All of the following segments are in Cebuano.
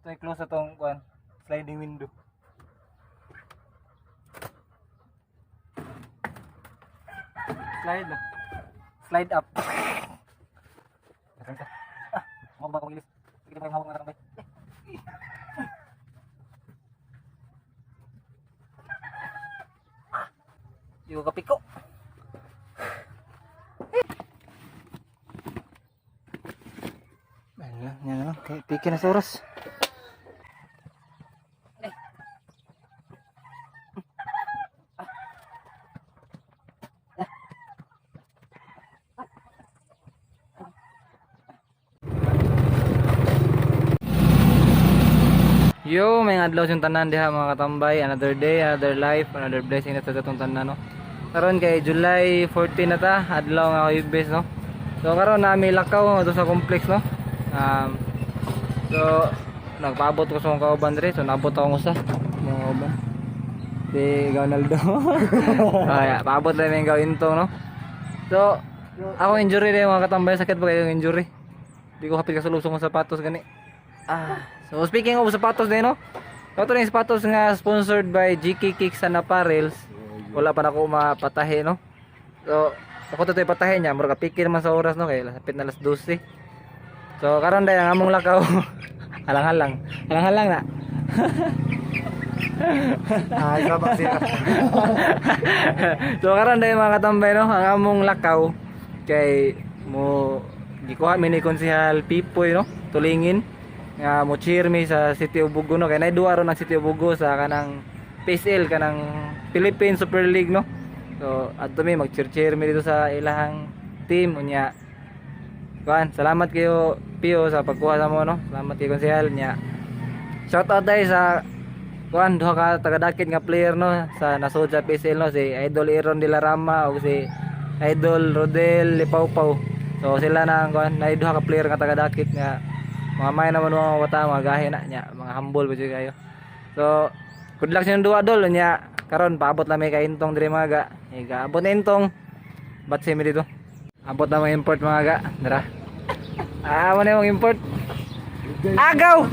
Ito ay close atong kuan, sliding window. Slide na. Slide up. Ah, mo ba kong ilis? Sige pa hawak na tambay. Di ko kapiko. Ayun lang, yan na lang. Kaya piki na sa oras. Yo, may adlaw yung tanan diha, mga katambay. Another day, another life, another blessing na sa atong tanan, no. Karon kay July 14 na ta, adlaw nga Huwebes, no. So karon nami lakaw do sa complex, no. So nagpaabot ko sa akong kauban diri, so naabot ako usa mga kauban. Si Ronaldo. Ay, paabot lang yung gawin to, no. So, ako injury rin, mga katambay, sakit ba kayo yung injury? Di ko hapit kasulubsong kong sapatos gani. Ah, so speaking of sapatos din, no? Ito na yung sapatos nga sponsored by GK Kicks and Apparels. Wala pa na ako mapatahi, no? So, ako to patahi niya, mura ka pikir man sa oras, no, kay lapit na alas 12. So, karon day ang among lakaw. Halang-halang. Halang-halang na. Ah, sabak siya. So karon day, mga katambay, no, ang among lakaw kay mo gikuha mi ni Konsehal Pipoy, no, tulingin nga mo cheer mi sa City of Bugo, no, kay nay duwa ron ang City of Bugo sa kanang PSL, kanang Philippine Super League, no. So adto mi mag cheer cheer mi dito sa ilahang team. Unya kuan, salamat kayo Pio sa pagkuha sa mo, no. Salamat kay Konsehal niya. Shout out tayo sa kuan, duha ka taga-dakit nga player, no, sa nasud sa PSL, no, si Idol Aaron de la Rama o si Idol Rodel Lipawpaw. So sila na ang kuan, na duha ka player nga taga-dakit nga mga may naman mga bata, mga gahi na nya, mga humble ba jud kayo. So good luck sa inyong duha, dol. Nya karon paabot lang may kaintong diri, mga ga. Iga abot na intong. Bat mi dito. Abot na mga import, mga ga. Dara. Ah, mo na yung import. Agaw.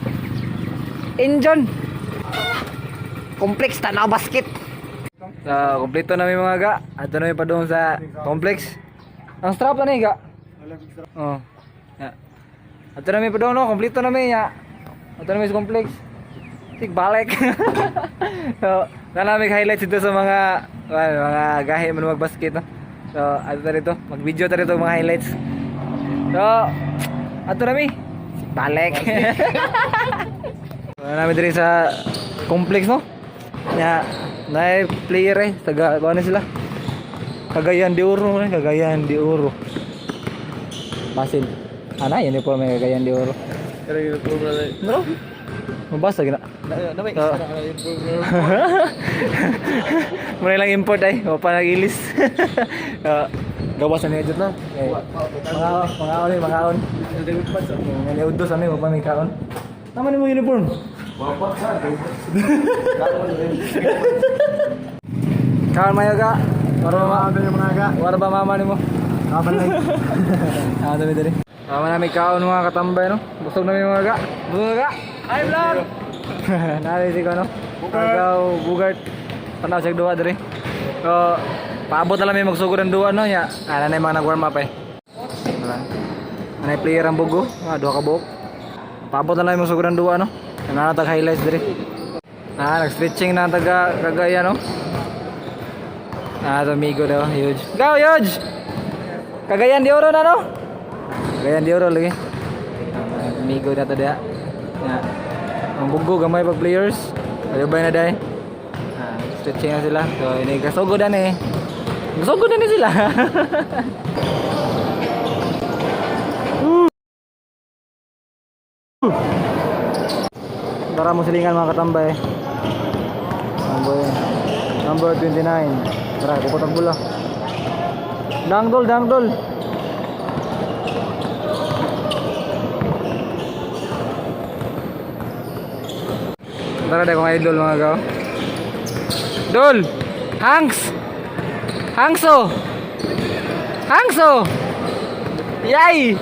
Injon. Complex Tanaw Basket. So, kompleto na mi, mga ga. Ato na mi pa doon sa complex. Ang strap na ni ga. Oh. Ya. Ato na mi pa doon, no. Kompleto na mi ya. Ato na mi sa complex. Tik balik. So, na namin highlights dito sa mga well, mga gahi man magbasket, no. So, ato na rito. Mag-video ta rito mga highlights. So, ato na mi. Balik. Wala namin diri sa complex, no. Ya, na player eh, taga ano sila? Cagayan de Oro, eh, Cagayan de Oro. Basin. Ana, uniform may Cagayan de Oro. Pero uniform na lang. No? Mabasa gina. Na may So, extra na uniform na. Muna lang import ay, o pa nagilis. Gawas na niya no. Okay. Mga mga on, eh, mga on. Nga niudto sa mi, wa pa may kaon. Tama ni mo uniform. Kaon mayo ga. Wara ba Ano yung mga ga? wara ba mama nimo? Kaban lang. Ah, dami dali. Tama na may kaon, mga katambay, no. Busog na may mga ga. Busog na ga. Hi vlog. Nari si ko, no. Agaw Bugart. Panaw siya duha diri. So, paabot na lang may magsugod ang duha, no, nya. Ana na yung mga nag-warm up eh. Wala. Ana yung player ang bugo, mga duha ka buok. Paabot na lang may magsugod ang duha, no. Ana na tag highlights diri. Ah, nag-stretching na ang taga Cagayan, no. Ah, to amigo daw, huge. Go, huge! Cagayan de Oro na, no? Cagayan de Oro lagi. Ah, amigo na to diha. Ya. Ang bugo gamay pag players. Ayo ba na dai? Ah, stretching na sila. So ini kasugod na ni. Kasugod na ni sila. Tara mo silingan, mga katambay. Number number 29. Tara, puputang bula. Dangdol, dangdol. Tara dai kong idol, mga gaw. Dol! Hanks! Hankso! Hankso! Yay!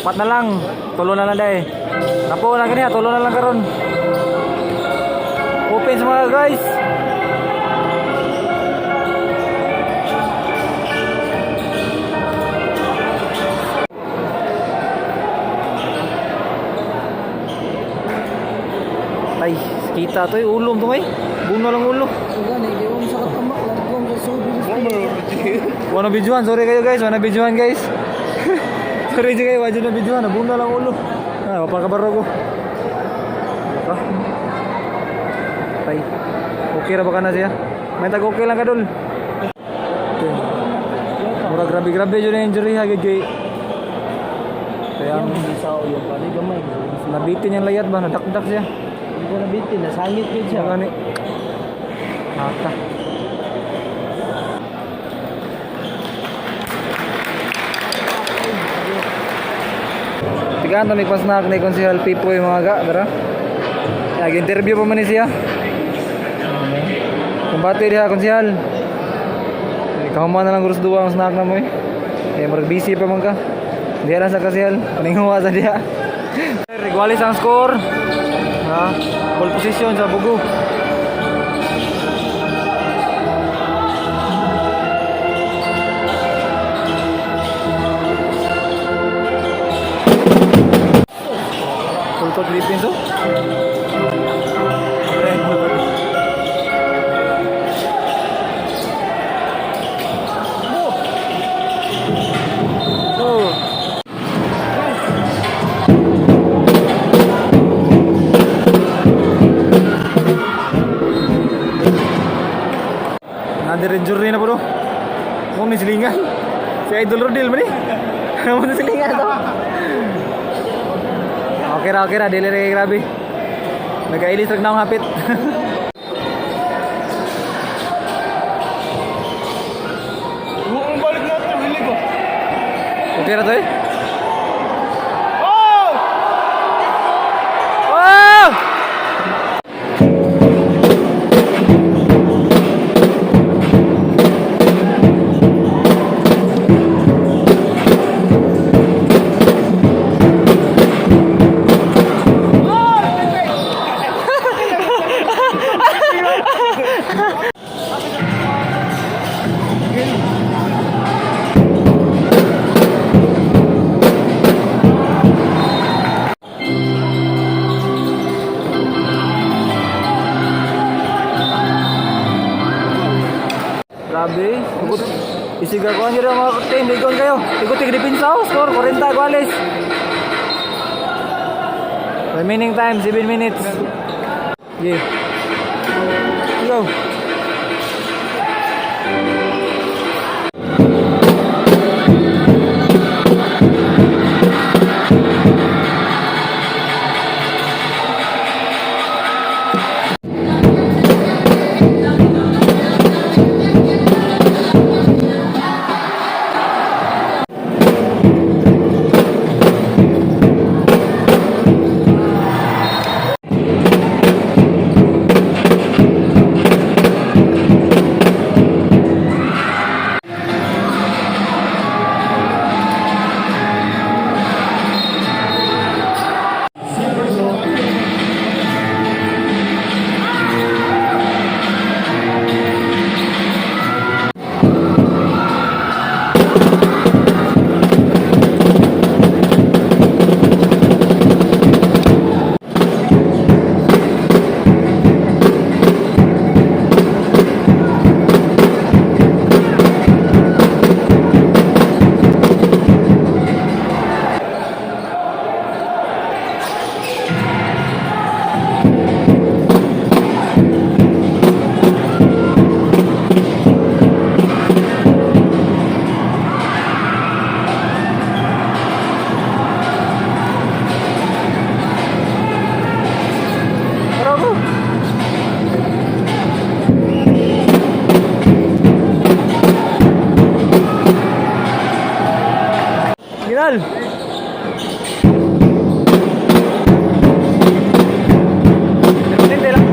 Pat na lang, tulo na lang dai. Napo na gani, tulo na lang karon. Open sa mga guys. Ay, kita to, eh. Ulom to eh. Buno lang ulo. Wala videoan, sorry kayo guys, wala videoan guys. Sorry kayo, wala na videoan, nabuna lang ulo. Ah, wapa ko. Ah. Tay. Okay ra ba ka na siya? May tag okay lang ka dul. Okay. Mura grabe grabe jud ang injury ha gid kay. Kaya ang Sao yung pare gamay. nabitin yung layat ba nadakdak siya. Hindi ko nabitin, nasangit yun Siya gani. Hata. Tigaan ta may pasnak ni Konsehal Pipoy mga ga, tara. Nag interview pa man ni siya. Kumbate diha Konsehal. Ikaw man na lang gurus duwa ang snack na mo eh. Eh, murag busy pa man ka. Diha lang sa Konsehal, paninguha sa diha. Riguales ang score. Ha? Ball position sa Bugo. Full court Philippines oh. Oh. Another injury na po do. Kung ni silingan. Si Idol Rodil ba ni? Ano ni silingan to? Okay ra, okay ra. Dili ra kay grabe. Nagailis rag naong hapit. Huwag balik natin, hili ko. Okay ra to eh? Oh! Oh! Grabe. Hugot. Isiga ko ang mga team. Ligon kayo. Ikot tig-depensa oh. Score 40 goles. Remaining time 7 minutes. Yeah. Go. Tara ko. Ginal. Hindi lang.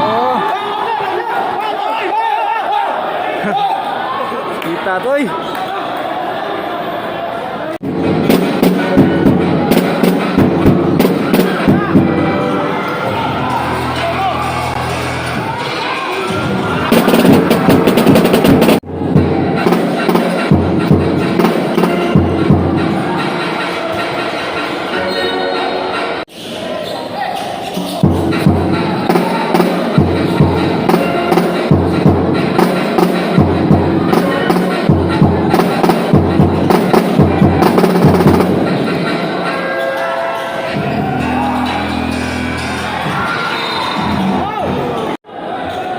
Oh. Kita to eh.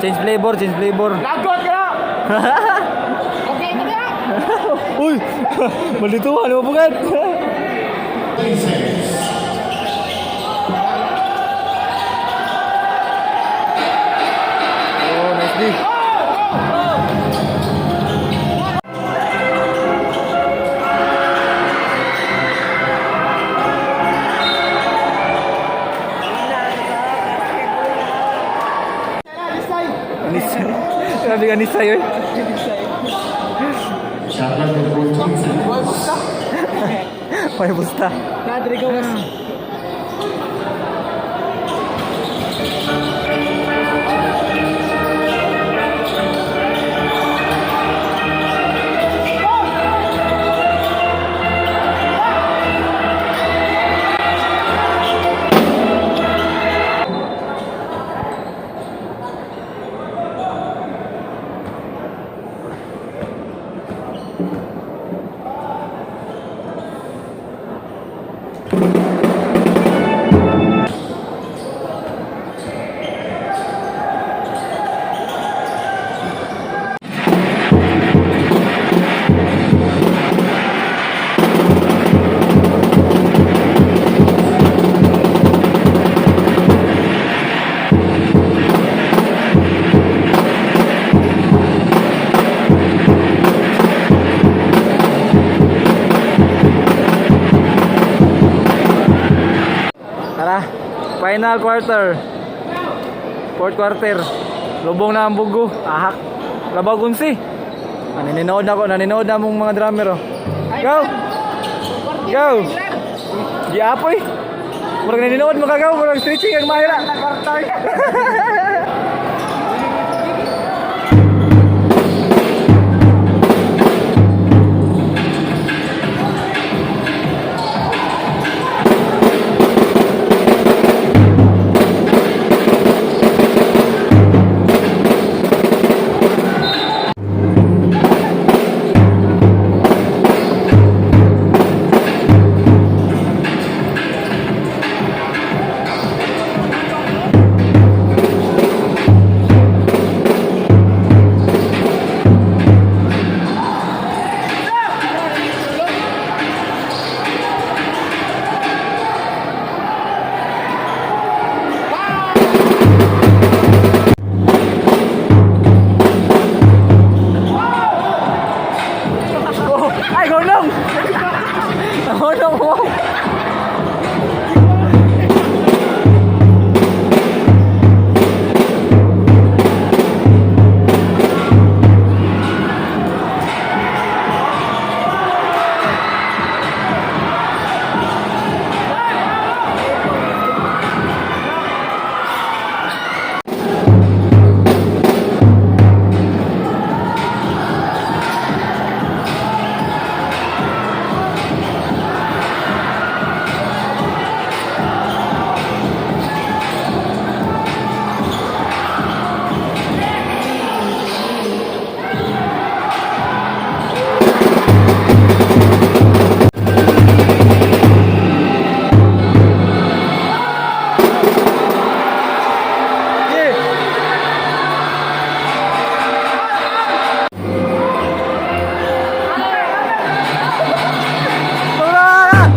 Change flavor, change flavor. Lagot ka! Okay na ka! Uy! Malito, ano mo bugat? Oh, nice D. Anisay. Grabe ka anisay, oy. May busta. Nadri ko mas. Final quarter. Fourth quarter. Lubong na ang Bugo. Ahak. Labaw 11. Ah, naninood na ko, naninood na mong mga drummer oh. Go! Go! Giapoy. Murag naninood mo kagaw, murag stretching ang mahira. Oh, ay, gunong! Gunong mo! Yeah. Tara!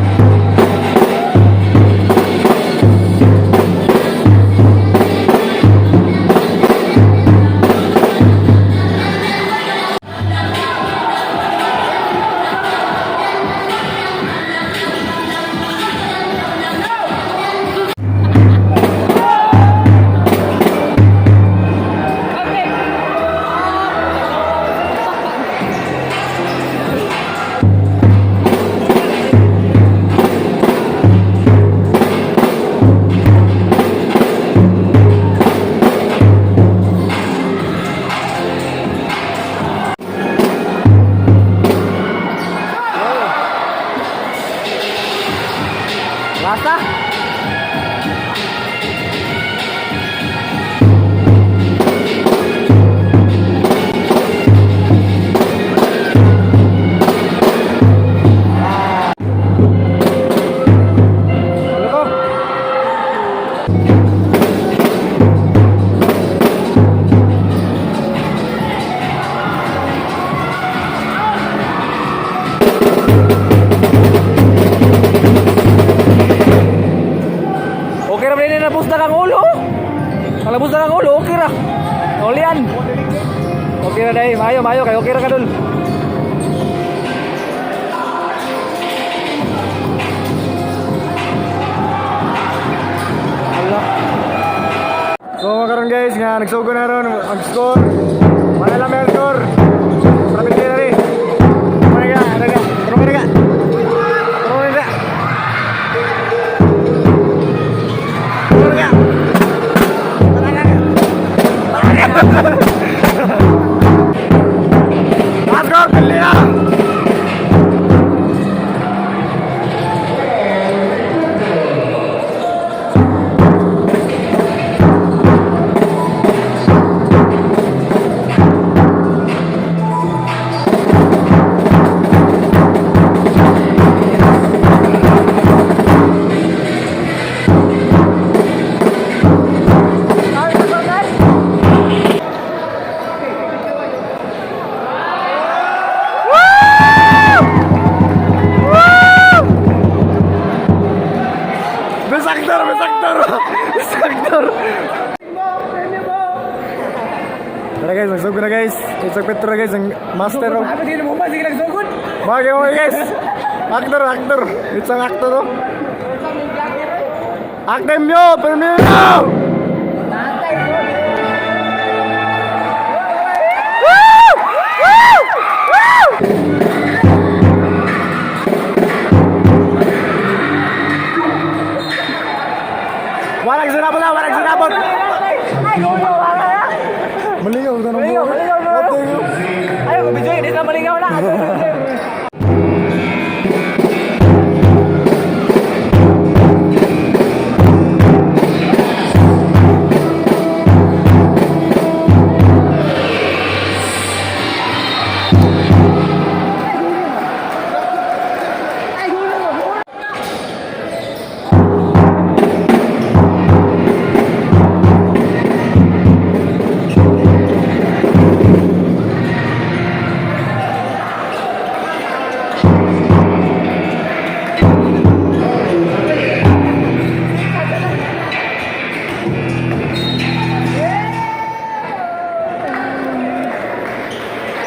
Lasa? Ano ko? Okay ra ba din nabus na kang ulo? Ang labos na kang ulo, okay ra. Ulian. Okay ra dai, mayo mayo kay okay ra ka dul. Ala. So karon guys nga nagsugo na ron ang score. Wala lang ang score. Rapid na rin. Ano ka? Ano ka? Ano ka? Ano ka? Ano ka? Let's go, Pilya! Best actor! Best actor! Best actor! Tara guys, magsugod na guys. It's a Petro guys, ang master of... Apa di mo ba sige nagsugod? Bagay mo guys! Actor, actor! It's ang actor oh. Artemio, Firmino! Woo! Woo! Woo! Walang sinabot na, walang sinabot! Maligaw ka Malingaw, malingaw, malingaw. Ayaw ko video, hindi na malingaw na.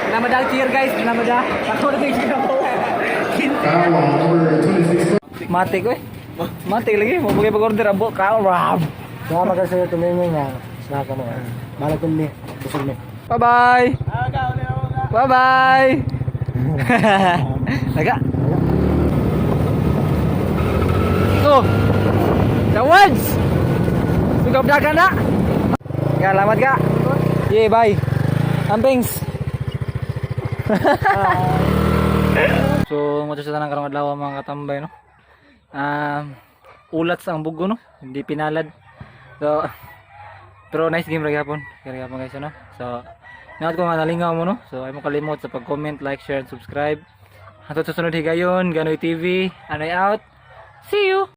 Namadal cheer, guys, namada. Ako na cheer ako. Mati ko eh. Mati lagi, mo bagay pag-order abo ka. Rab. Sama kasi tumingin nga. Naka mo. Malag ni. Busog ni. Bye-bye. Bye-bye. Naga. So, the words. Sugab dagan na. Ka, lamat ka. Yeah, bye. Ampings. So, mo sa tanang karong adlaw, mga katambay, no. Ulat sa ang bugo, no. Hindi pinalad. So, pero nice game ra gyapon. Kaya gyapon, guys, no. So, naot ko nga nalingaw mo, no. So, ay mo kalimot sa pag-comment, like, share, and subscribe. Hantod sa sunod higayon, Ganoy TV, Anoy out. See you.